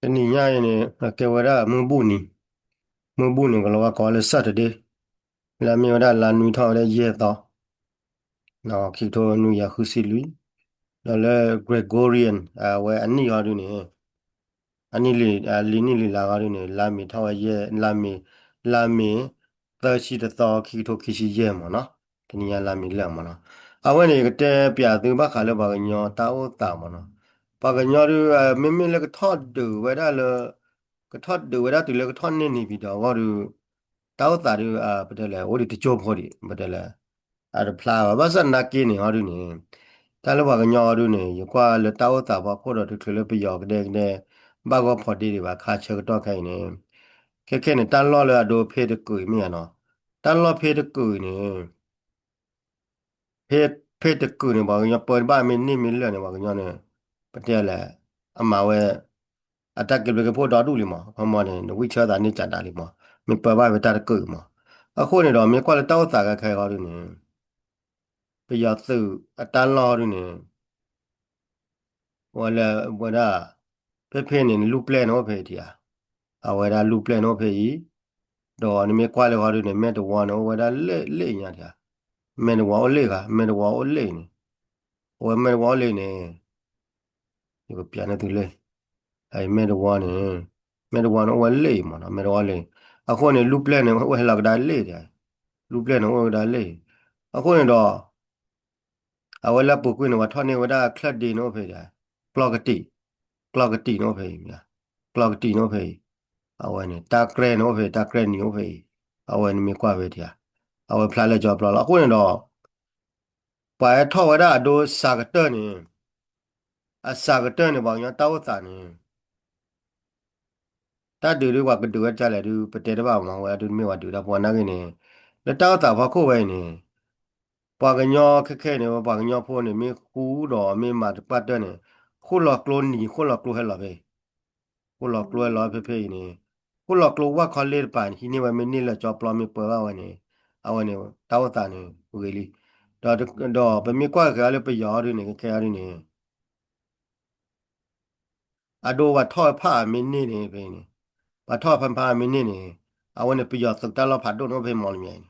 တနံၤညါအံၤန့ၣ် ကဲဝဲဒၣ်မုၢ်ဘူၣ်နံၤ, မုၢ်ဘူၣ်နံၤ ကလီၤဝါကိးလၢ Saturday, လၢအမ့ၢ်ဝဲဒၣ်လါနွံထီၣ်ဝဲဒၣ်ယဲၢ်သီ, ခံကထိနွံကယၤဃုဆံလွံၢ်, ဒီးလၢ Gregorian အဝဲအနံၣ်ဟီဒုန့ၣ် အနံၣ်လံၤ လံၤနံၣ်လံၤလါဟီဒုန့ၣ် လါမ့ၤထီၣ်ဝဲယဲၢ် လါမ့ၤ လါမ့ၤ သၢဆံတသီ ခံကထိခံဆံယဲၢ်မ့ၢ်နီၤ, တနံၤညါလါမ့ၤလၢာ်မ့ၢ်နီၤ, အဝဲန့ၣ် ယကတဲပျးသုဘၣ်ဃးလၢပှၤကညီတၢ်အိၣ်သးမ့ၢ်နီၤ, ပှၤကညီဒု မ့မ့ၢ်လၢကထီၣ်ဒုးဝဲဒၣ်လၢ ကထီၣ်ဒုးဝဲဒၣ်တုၤလၢကထီၣ်န့ၢ်န့ၣ်ပံၤဒီးအဂီၢ်ဒု တၢ်အိၣ်သးဒု ပတဲလဲၣ် အိၣ်ဒံးတကၠိဖိဒံး ပတဲလဲၣ် အတဖျါဘၣ် ဘၣ်ဆၣ်သနာ်က့န့ၣ် ဟီဒုန့ၣ် တၢ်လၢပှၤကညီဟီဒုန့ၣ် ယကွၢ်လၢတၢ်အိၣ်သးဖီခိၣ်ဒီးတချုးလၢပယီၤကဒဲကဒဲ ဘၣ်ဂီၢ်ဖီဒ့ဒံးဘၣ် ခါဆၢကတီၢ်ခဲအံၤန့ၣ် ခဲခဲန့ၣ် တၢ်လီၢ်လၢအဒိဖ့တကုးမ့ၢ်ဧါနီၤ, တၢ်လီၢ်ဖ့တကုးန့ၣ် ဖ့ ဖ့တကုးန့ၣ် ပှၤကညီပၢတဘၣ်မ့ၢ်န့ၢ်မ့ၢ်လၢာ်န့ၣ် ပှၤကညီန့ၣ် ပတဲလဲၣ် အမၤဝဲ အတၢ်က့ၤဘျုးက့ၤဖှိၣ်ဒီဒူၣ်လံမး, ခီမီန့ၣ် နဝံၣ်ဆၢသးန့ၢ်ကဒါလံမး, မ့ၢ်ပၢဘၣ်ဖဲတၢ်တကုးမး, အဃိန့ၣ်ဒီး မ့ၢ်ကွၢ်လၢတၢ်အိၣ်သးခဲခဲအံၤဟီဒုန့ၣ် ပယီၤသုးအတၢ်လီၢ်ဟီဒုန့ၣ် ဝဲလၢဝဲဒၣ် ဖဲဖဲန့ၣ် နလူၢ်ပျဲၢ်န့ၣ်အိၣ်ဖဲအံၤထံဧါ, အဝဲဒၣ်လူၢ်ပျဲၢ်န့ၣ်အိၣ်ဖဲအံၤ, ဒီးနမ့ၢ်ကွၢ်လၢဟီဒုန့ၣ် မဲာ်တဝီန့ၣ် အိၣ်ဝဲဒၣ်လၢလၢညါထံဧါ, မဲာ်တဝီအိၣ်လၢဂၤ မဲာ်တဝီအိၣ်လၢန့ၣ်, အဝဲမဲာ်တဝီအိၣ်လၢန့ၣ် ယကပျးန့ၢ်သုလၢ မဲာ်တဝီန့ၣ် မဲာ်တဝီန့ၣ်အိၣ်ဝဲလၢအံၤမးနီၤ မဲာ်တဝီလၢအံၤ, အဃိန့ၣ် လူၢ်ပျဲၢ်န့ၣ် အိၣ်ဟဲလီၤကဒါလၢအံၤ, လူၢ်ပျဲၢ်န့ၣ်အိၣ်ဝဲကဒါလၢအံၤ, အဃိန့ၣ်ဒီး အဝဲလၢအပူၤကွံာ်န့ၣ် ပှၤထီၣ်န့ၢ်ဝဲဒၣ်ချၢၣ်ဒ့န့ၣ်အိၣ်ဖဲဒၣ်, ကျီၢ်ကတံာ်, ကျီၢ်ကတံာ်န့ၣ်အိၣ်ဖဲအံၤ, ကျီၢ်ကတံာ်န့ၣ်အိၣ်ဖဲအံၤ, အဝဲန့ၣ် တၢ်ကြဲန့ၣ်အိၣ်ဖဲ တၢ်ကြဲနံၤအိၣ်ဖဲအံၤ, အဝဲနမ့ၢ်ကွၢ်ဖဲထံဧါ, အဝဲဖျါလၢကၠီပျီလီၤ အဃိန့ၣ်ဒီး ပှၤဟဲထီၣ်ဝဲဒၣ်အဒိစှၤကတၢၢ်န့ၣ်, အစှၤကတၢၢ်န့ၣ် ပှၤကညီတၢ်အိၣ်သးန့ၣ် တၢ်ဒုးဒုးပှၤကဒုးဝဲဒ်လဲၣ်ဒုး ပတဲတဘၣ်မး ဝဲဒုးမ့ၢ်ပှၤဒုးတၢ်ဖိနာ်က့န့ၣ်, လၢတၢ်အိၣ်သးဖီခိၣ်ဝဲအံၤန့ၣ်, ပှၤကညီခဲခဲအံၤန့ၣ် ပှၤကညီဖိန့ၣ် မ့ၢ်ဃူဒီးမ့ၢ်မၤတပှၢ်တၢၢ်န့ၣ်, ဃိၣ်လီၤကျိနံၤ ဃိၣ်လီၤကျိဟဲလီၤဖဲ ဃိၣ်လီၤကျိဟဲလီၤဖဲဖဲအံၤန့ၣ်, ဃိၣ်လီၤကျိဝၣ်ခီလ့ၣ်တပၤန့ၣ် ဟံးန့ၢ်ဝဲမ့ၢ်န့ၢ်လၢာ်ကၠီပျီ မ့ၢ်ပၢဘၣ်ဝဲန့ၣ်, အဝဲန့ၣ် တၢ်အိၣ်သးန့ၣ် ပဂ့ၤလံ, ဒီး ဒီးပမ့ၢ်ကွၢ်က့ၤအီၤလၢပယီၤအီၤဒုးန့ၣ် ခဲခဲအီၤဒုးန့ၣ် အဒိပှၤထီၣ်ဖးအမ့ၢ်န့ၢ်န့ၣ်ဖဲန့ၣ်, ပှၤထီၣ်ဖးဖးအမ့ၢ်န့ၢ်န့ၣ်, အဝဲန့ၣ်ပယီၤသုးတၢ်လီၢ်ဖးဒိၣ်န့ၣ်အိၣ်ဖဲမီၣ်လမၠဲၣ်န့ၣ်,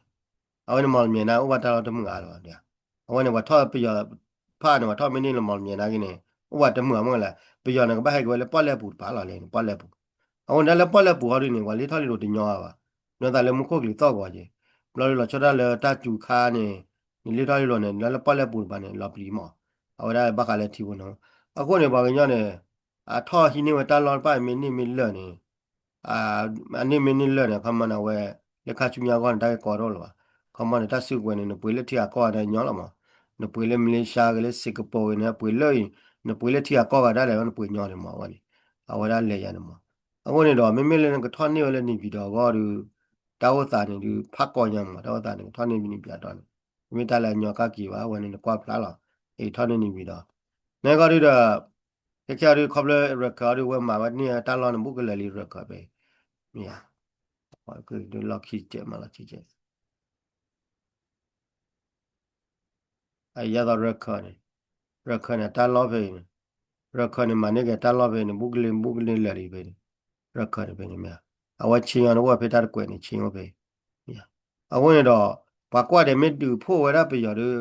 အဝဲန့ၣ်မီၣ်လမၠဲၣ်န့ၣ် အိၣ်ဘၣ်တၢ်လီၢ်တမုာ်ဂၤလၢၤဘၣ်, အဝဲန့ၣ်ပှၤထီၣ်ပယီၤဖးန့ၣ် ပှၤထီၣ်မ့ၢ်န့ၢ်လၢမီၣ်လမၠဲၣ်နာ်က့န့ၣ် အိၣ်ဘၣ်တမုာ်ဂၤမ့ၢ်လဲၣ်, ပယီၤန့ၣ် ကဘၣ်ဟဲက့ၤဝဲလၢပီၣ်လဲၣ်ပူၤတပၤလီၤလဲၣ်န့ၣ် ပီၣ်လဲၣ်ပူၤ, အဃိန့ၣ်လၢပီၣ်လဲၣ်ပူၤဟီဒုးန့ၣ် ပှၤလ့ထီၣ်လံဒိၣ်တညီဘၣ်, နသးလၢမူခိၣ်ကလံၤသီၣ်ဂီၤက့ၤ, ဘျီဒုးလီၤဆီဒၣ်လၢတၢ်စူၤခါန့ၣ်, နလ့ထီၣ်လံဒိၣ်န့ၣ် လၢလၢပီၣ်လဲၣ်ပူၤတပၤန့ၣ် လီၤပျံၤမး, အဝဲဒၣ်ဘၣ်ဃးလၢထံဖိန့ၣ်, အဃိန့ၣ် ပှၤကညီန့ၣ် အထီၣ်ဟံးန့ၢ်ဝဲတၢ်လီၢ်တဖၣ်အံၤမ့ၢ်န့ၢ်မ့ၢ်လၢာ်န့ၣ်, အန့ၢ်မ့ၢ်န့ၢ်လၢာ်န့ၣ် ခီမီန့ၣ်ဝဲ, လၢခါဆူညါအဂီၢ်န့ၣ် တၢ်ဂ့ၢ်ကီတအိၣ်လၢၤဘၣ်, ခီမီန့ၣ် တၢ်စုကဝဲၤန့ၣ် နပှ့ၤလၢထံဂၤကီၢ်ဂၤဒၣ်ညီလီၤမး, နပှ့ၤလၢမလ့ၤၡါဂ့ၤ လၢစ့ကပီၤဂ့ၤန့ၣ် ပှ့ၤလၢအံၤ, နပှ့ၤလၢထံဂၤကီၢ်ဂၤဒၣ်လဲာ် နပှ့ၤညီန့ၣ်မးဝဲန့ၣ်, အဝဲဒၣ်လဲၤယၤန့ၣ်မး, အဃိန့ၣ်ဒီး မ့မ့ၢ်လၢနကထီၣ်န့ၢ်ဝဲလၢန့ၣ်ပံၤဒီးအဂီၢ်ဒီး, တၢ်အိၣ်သးန့ၣ်ဒုးဖးကီညါမး တၢ်အိၣ်သးန့ၣ် ကထီၣ်န့ၢ်န့ၣ်ပံၤအတီန့ၣ်, မ့ၢ်တၢ်လၢအညီကၢ်က့ၤဘၣ် အဝဲန့ၣ်နကွၢ်ဖျါလီၤ, အထီၣ်န့ၢ်န့ၣ်ပံၤဒီး, နဂီၢ်ဒုးဒီး, ခဲခဲအီၤဒုး ခီဖျိရခၢးအီၤဒုး ဝဲမၤဝဲန့ၢ်တၢ်လီၢ်န့ၣ် ဘူးကလၢာ်လံရခၢးဖဲ, မ့ၢ်ဧါ, လီၢ်ခံကဲးမးလီၤခံကဲး အယဲၢ်သိးရခၢးန့ၣ်, ရခၢးန့ၣ် တၢ်လီၢ်ဖဲအံၤန့ၣ်, ရခၢးန့ၣ် မၤန့ၢ်က့ၤတၢ်လီၢ်ဖဲအံၤန့ၣ် ဘူးကလၢာ် ဘူးကလၢာ်လၢာ်လံဖဲန့ၣ်, ရခၢးန့ၣ်ဖဲန့ၣ်မ့ၢ်ဧါ, အဝဲဆ့ၣ်ညီန့ၣ် အိၣ်ဝဲဖဲတၢ်တကွဲးန့ၣ် ဆ့ၣ်ညီဖဲ, မ့ၢ်ဧါ, အဃိန့ၣ်ဒီး, ပှၤကွၢ်ဒီးမ့ၢ်ဒုးဖှိၣ်ဝဲဒၣ်ပယီၤဒီး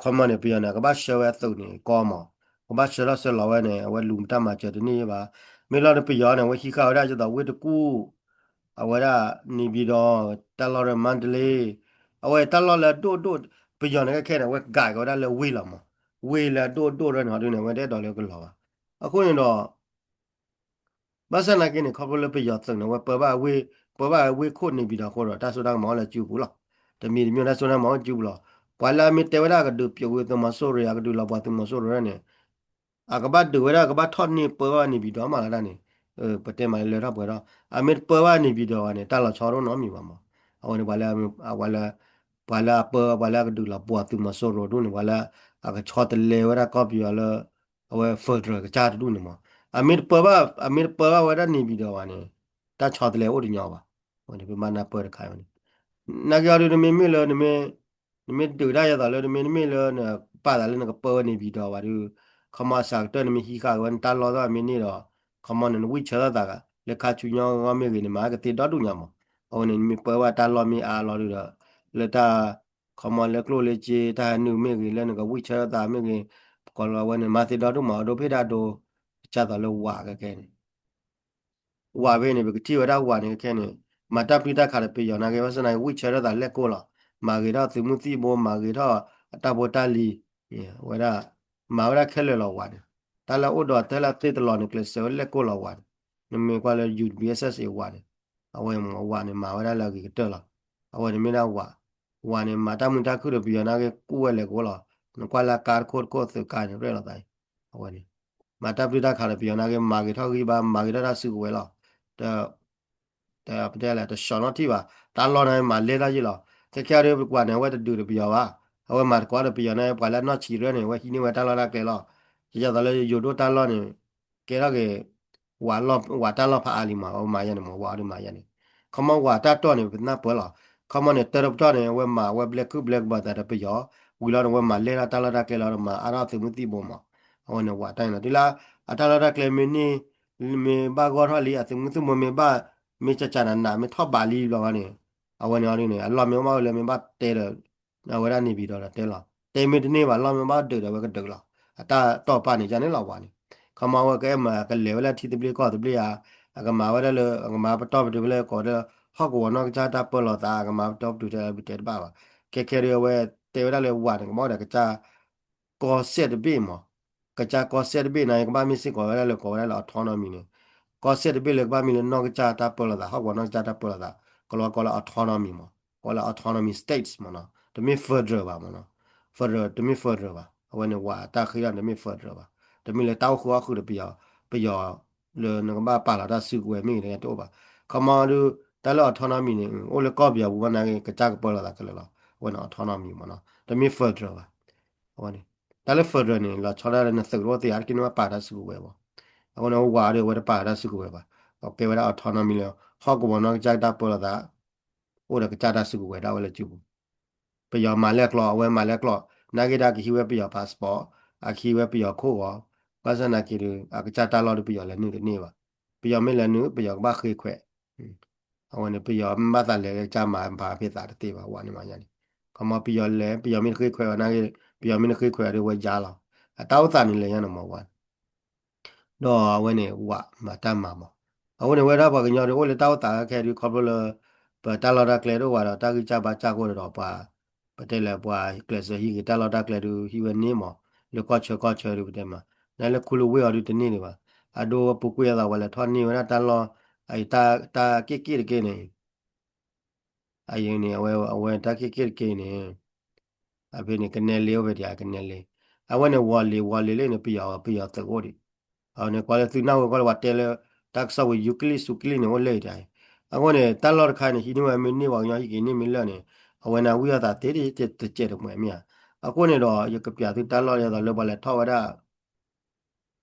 ခီမီန့ၣ် ပယီၤန့ၣ် ကဘၣ်ဆှၢဝဲအသုးန့ၣ် ကီမး, ကဘၣ်ဆှၢထီၣ်ဆှၢလီၤဝဲန့ၣ် အဝဲလူၤတၢ်မၤစၢၤတန့ၢ်ဘၣ်, မ့ၢ်လီၤဒီးပယီၤန့ၣ် အဝဲဟံးဃာ်ဝဲဒၣ်ဒ်သိးဝ့ၢ်တကူၣ်, အဝဲဒၣ် န့ၣ်ပံၤဒီး, တၢ်လီၢ်ရၢၢ်မါတလ့, အဝဲတၢ်လီၢ်လၢအဒိၣ်ဒိၣ်, ပယီၤန့ၣ်ခဲခဲန့ၣ် အဝဲကးက့ၤဝဲဒၣ်လၢဝ့ၢ်လီၤမး, ဝ့ၢ်လၢအဒိၣ်ဒိၣ်ရၢန့ၣ်ဟီဒုန့ၣ် အဝဲတအဲၣ်ဒိးလၢကလီၤဘၣ်, အဃိန့ၣ်ဒီး ဘၣ်ဆၣ်သနာ်က့န့ၣ် ခီဖျိလၢပယီၤသုးန့ၣ် အဝဲပၢဘၣ်ဝ့ၢ်, ပၢဘၣ်ဝ့ၢ်ခိၣ်န့ၣ်ပံၤဒီးအဃိဒီး တၢ်စိတၢ်ကမီၤအိၣ်လၢစုပူၤလီၤ. တမံၤတမံၤတၢ်စိတၢ်ကမီၤအိၣ်စုပူၤလီၤ. ပှၤလၢအမ့ၢ်တဲဝဲဒၣ်ကဒုးပျိးဝံၤသုးမီၤစိရိၤ အကဒုးလီၤပှီၢ်သုးမီၤစိရိၤန့ၣ် အကဘၣ်ဒုးဝဲဒၣ် ကဘၣ်ထီၣ်န့ၢ်ပၢဘၣ်န့ၣ်ပံၤဒီးမးလီၤဒၣ်န့ၣ်, ပတဲမးလၢလၢထီၣ်ပှဲၤထီၣ် အမ့ၢ်တပၢဘၣ်န့ၣ်ပံၤဒီးဘၣ်န့ၣ် တၢ်လီၤဆီတအိၣ်နီတမံၤဘၣ်မး. အဝဲန့ၣ် ပှၤလၢ ပှၤလၢအပၢ ပှၤလၢအကဒုးလီၤပှီၢ်သုးမီၤစိရိၤဒၣ်န့ၣ် ပှၤလၢအကဆီတလဲဝဲဒၣ်ကီၢ်ပယီၤလၢ အဝဲ federal ကစၢ်တဒူၣ်န့ၣ်မး, အမ့ၢ်တပၢဘၣ် အမ့ၢ်တပၢဘၣ်ဝဲဒၣ်န့ၣ်ပံၤဒီးဘၣ်န့ၣ် တၢ်ဆီတလဲအိၣ်တညီဘၣ်. အဝဲန့ၣ် ပမၤနၢ်ပၢၢ်တခါန့ၣ်, နာ်က့အီၤဒုး နမ့ၢ်မ့ၢ်လၢ နမ့ၢ်ဒုးတၢ်ယဲသိးလၢ နမ့ၢ်နမ့ၢ်လၢနပာ်သးလၢနကပၢဝဲန့ၣ်ပံၤဒီးဘၣ်ဒုး ခီမီအစှၤကတၢၢ် နမ့ၢ်ဟံးဃာ်က့ၤဝဲနတၢ်လီၢ်သ့ၣ်မ့ၢ်န့ၢ်ဒီး ခီမီန့ၣ် နဝံၣ်ဆၢထၢၣ်သးဂၤ လၢခါဆူညါဂီၢ်မ့ၢ်ဂ့ၤန့ၣ် မၤကသ့ဒီဒူၣ်ညါမး. အဝဲန့ၣ် နမ့ၢ်ပၢဘၣ်တၢ်လီၢ်မ့ၢ်အါလီၤဒုဒီး လၢတၢ် ခီမီလၢကျိၣ်လၢစ့ တၢ်ဟဲနုာ်မ့ၢ်ဂ့ၤ လၢနကဝံၣ်ဆၢထၢၣ်သးမ့ၢ်ဂ့ၤ ကိးလီၤဝဲန့ၣ် မၤသ့ဒီဒူၣ်မး အဒိဖ့ၣ်ဒၣ်ဒိ ကစၢ်သိးလၢဝးကခဲန့ၣ် ဝးဖဲန့ၣ် ပကထံၣ်ဝဲဒၣ်ဝးန့ၣ်ခဲန့ၣ် မၤတၢ်ပျံၤတၢ်ခးဒီးပယီၤနာ်က့ ဘၣ်ဆၣ်သနာ်က့ ဝံၣ်ဆၢထၢၣ်သးလဲၣ်ကိၢ်လီၤ. မၤဂ့ၤထီၣ်သုးမုၢ်သံၣ်ဘိ မၤဂ့ၤထီၣ်အတၢ်ဖိတၢ်လံၤ ဝဲဒၣ် မၤဝဲဒၣ်ခဲလၢာ်လီၤဝးန့ၣ်. တၢ်လၢအအိၣ်ဒီးတၢ်လၢအသ့တလီၤန့ၣ် ကျဲးစၢးဝဲလဲၣ်ကိၢ်လီၤဝးန့ၣ်. နမ့ၢ်ကွၢ်လၢ ယူၢ်ဘံၣ်အဲၣ်စၢၣ်စ့ ဝးန့ၣ် အဝဲဝးန့ၣ် မၤဝဲဒၣ်လၢအဂ့ၤကတၢၢ်လီၤ. အဝဲန့ၣ်မ့ၢ်ဒၣ်ဝး ဝးန့ၣ် မၤတၢ်မုာ်တၢ်ခုၣ်ဒီးပယီၤနာ်က့ ကူၣ်ဝဲလဲၤကိၢ်လီၤ. နကွၢ်လၢကါတခိၣ်တခိၣ်သုးကါန့ၣ် ရဲၣ်လီၤသးအံၤ အဝဲန့ၣ် မၤတၢ်ပျံၤတၢ်ခးဒီးပယီၤနာ်က့ မၤဂ့ၤထီၣ်ဂံၢ်ဘါ မၤဂ့ၤထီၣ်တၢ်စုကဝဲၤလီၤ. တ တဲပတဲလဲၣ် တဆှီနီထံၣ်ဘၣ် တၢ်လီၢ်န့ၣ်မၤလဲၢ်ထီၣ်ယံာ်လီၤ. ခဲခဲအံၤဒုး ပကွၢ်န့ၣ် အဝဲတဒုးဒီးပယီၤဘၣ်. အဝဲမၤသကိးဒီးပယီၤန့ၣ် ပှၤလၢအနီၢ်ဆံးရၢန့ၣ် အဝဲဟံးန့ၢ်ဝဲတၢ်လီၢ်တၢ်ကျဲလီၤ. ယယသးလၢယိၤဒိၣ်တၢ်လီၢ်န့ၣ် ကဲထီၣ်က့ၤ ဝးတၢ်လီၢ်ဖးအါလံမး အဝဲမၤယါန့ၣ်မး ဝးအီၤဒုးမၤယါန့ၣ်. ခီမီဝးတၢ်တီၢ်န့ၣ် ပနၢ်ပၢၢ်လီၤ. ခီမီန့ၣ် တၢတပတီၢ်န့ၣ် အဝဲမၤဝဲဘျဲၣ်ခုၣ်ဘျဲၣ်ကပၤသးဒီးပယီၤ ဝံၤလီၤန့ၣ် အဝဲမၤလဲၢ်ထီၣ်တၢ်လီၢ်တၢ်ကျဲလီၤဒီးမၤအါထီၣ်သုးမုၢ်သံၣ်ဘိမး. အဝဲန့ၣ်ဝးတၢ်န့ၣ်လီၤ တုၤလၢ အတၢ်လီၢ်တၢ်ကျဲမ့ၢ်န့ၢ် မ့ၢ်ဘၣ်ဂီၢ်ထီၣ်လံ အသုးမုၢ်သံၣ်ဘိမ့ၢ်ဘၣ် မ့ၢ်ကကနးနး မ့ၢ်ထီၣ်ဘးလံဘျီန့ၣ် အဝဲန့ၣ်အီၤဒ်န့ၣ် အလီၢ်မ့ၢ်အိၣ်ဘၣ်ဝဲလၢမ့ၢ်ဘၣ်တဲဒီး အဝဲဒၣ်န့ၣ်ဘံၤဒီးတဲလီၤ တဲမ့ၢ်တန့ၢ်ဘၣ် လီၢ်မ့ၢ်ဘၣ်ဒုးဒီးအဝဲကဒုးလီၤ. အတၢ်တီၢ်ပာ်န့ၣ်ယါန့ၣ်လီၤဝးန့ၣ်. ခီမီအဝဲကအဲၣ်မၤကလဲၤဝဲလၢထံသဘျ့ကီၢ်သဘျ့ဧါ အကမၤဝဲဒၣ်လၢ အကမၤပတီၢ်ပတုာ်ဖဲလၢကိးဝဲဒၣ် ဟီၣ်ကဝီၤနီၢ်ကစၢ်တၢ်ပၢလီၤသး အကမၤပတီၢ်ပတုာ်ထဲပတဲတဘၣ်ဘၣ်. ခဲခဲဒုးအဝဲတဲဝဲဒၣ်လၢဝးန့ၣ် ကဘၣ်အိၣ်ဒီးကစၢ် ကီၢ်စဲၣ်တဘ့ၣ်မး, ကစၢ်ကီၢ်စဲၣ်တဘ့ၣ်န့ၣ် ကဘၣ်မ့ၢ်စ့ၢ်ကီးဝဲဒၣ်လၢကိးဝဲဒၣ်လၢ autonomy န့ၣ်, ကီၢ်စဲၣ်တဘ့ၣ်လၢကဘၣ်မ့ၢ်လၢနီၢ်ကစၢ်တၢ်ပၢလီၤသး ဟီၣ်ကဝီၤနီၢ်ကစၢ်တၢ်ပၢလီၤသး ကလီၤကိးလၢ autonomy မး, ကိးလၢ autonomy states မးနီၤ, တမ့ၢ် federal ဘၣ်မးနီၤ, federal တမ့ၢ် federal ဘၣ်, အဝဲန့ၣ်ဝးတၢ်ဃ့တၢ်န့ၣ်တမ့ၢ် federal ဘၣ်, တမ့ၢ်လၢတၢ်အိၣ်ဃုာ်အီၣ်ဃုာ်ဒီးပယီၤ, ပယီၤလၢနကဘၣ်ပာ်လီၤတၢ်စုကဝဲၤမ့ၢ်ဂ့ၤတအိၣ်ဘၣ်, ခီမီဒုး တၢ်လၢ autonomy န့ၣ် အိၣ်လၢကီၢ်ပယီၤပူၤဘၣ်နာ်က့ ကစၢ်ကပၢလီၤသးခဲလၢာ်လီၤ, အဝဲန့ၣ် autonomy မးနီၤ, တမ့ၢ် federal ဘၣ်, အဝဲန့ၣ်, တၢ်လၢ federal န့ၣ် လီၤဆီဒၣ်လၢနသုးတအိၣ်သ့ဧါ တက့ၢ်နဘၣ်ပာ်တၢ်စုကဝဲၤဘၣ်, အဃိန့ၣ် ဝးဒီးအဝဲတပာ်တၢ်စုကဝဲၤဘၣ်, အကဲဝဲဒၣ် autonomy လၢ ဟီၣ်ကဝီၤနီၢ်ကစၢ်တၢ်ပၢလီၤသး အိၣ်ဒီးကစၢ်တၢ်စုကဝဲၤဒၣ်ဝဲလၢစုပူၤ, ပယီၤမၤလဲၢ်ကျီ အဝဲမၤလဲၢ်ကျီ, နာ်က့ဒီးကဟံးဝဲပယီၤ passport, အကဟံးဝဲပယီၤခိၣ်ဂီၤ, ဘၣ်ဆၣ်သနာ်က့ဒီး အကစၢ်တၢ်လီၢ်ဒီးပယီၤလဲၤနုာ်တန့ၢ်ဘၣ်, ပယီၤမ့ၢ်လဲၤနုာ် ပယီၤကဘၣ်ဃ့ခွဲး အဝဲန့ၣ် ပယီၤမ့ၢ်ဘၣ်သးလဲၤလၢကစၢ်မၤပာ်ဖဲသးတသ့ဘၣ် ဝးန့ၣ်မၤယါန့ၣ်, ခီမီပယီၤလဲၤ ပယီၤမ့ၢ်တဃ့ခွဲးဘၣ်နာ်က့, ပယီၤမ့ၢ်တဃ့ခွဲးဒီးဝဲယါလီၤ, အတၢ်အိၣ်သးန့ၣ်လဲၤညါန့ၣ်မးဝး ဒီးအဝဲန့ၣ် ဝးမၤတၢ်မၤမး, အဃိန့ၣ် ဝဲဒၣ်ပှၤကညီဒီးအိၣ်လၢတၢ်အိၣ်သးခဲခဲဒုး ခီဖျိလၢ ပတၢ်လီၢ်တၢ်ကျဲတအိၣ်ဘၣ်ဒီး တၢ်ဂံၢ်စၢ်ဘါစၢ်အဃိန့ၣ်ဒီး ပှၤ ပတဲလၢပှၤကျဲးစၢးဟံးက့ၤတၢ်လီၢ်တၢ်ကျဲဒုး ဟံးဝဲန့ၢ်မး, လၢကီၢ်ဆၢကီၢ်ဆၢဒုးပတဲမး, နလၢခူလၢဝ့ၢ်အီၤဒုးတန့ၢ်ဒံးဘၣ်, အဒိပူၤကွံာ်အသးဝဲလဲၤထီၣ်န့ၢ်ဝဲဒၣ်တၢ်လီၢ်, အတၢ်က့ၣ်က့ၣ်တက့ၢ်န့ၣ် အအံၤန့ၣ် အဝဲ အဝဲတၢ်က့ၣ်က့ၣ်တက့ၢ်န့ၣ်, အဖဲန့ၣ် ကနဲလ့အိၣ်ဖဲဒံး ကနဲလ့, အဝဲန့ၣ် ဝီၤလ့ၤ ဝီၤလ့ၤလၢန့ၣ် ပယီၤ ပယီၤသုးအိၣ်ဒံး, အဝဲန့ၣ် ကွၢ်လၢသုနၢ်ဝဲကွၢ်လၢပှၤတဲလၢ တၢ်ကစီၣ်ဝဲ ယူကလံၣ် စူကလံၣ်န့ၣ် အိၣ်လၢအံၤဒံး, အဃိန့ၣ် တၢ်လီၢ်တခါန့ၣ် ဟံးန့ၢ်ဝဲမ့ၢ်န့ၢ် ပှၤကညီဟံးက့ၤန့ၢ်မ့ၢ်လၢာ်န့ၣ်, အဝဲန့ၣ် အဝံၣ်အသးသ့တစဲးတမှဲၤမ့ၢ်ဧါ, အဃိန့ၣ်ဒီး ယကပျးသုတၢ်လီၢ်လၢယသးလၢပှၤလဲၤထီၣ်ဝဲဒၣ်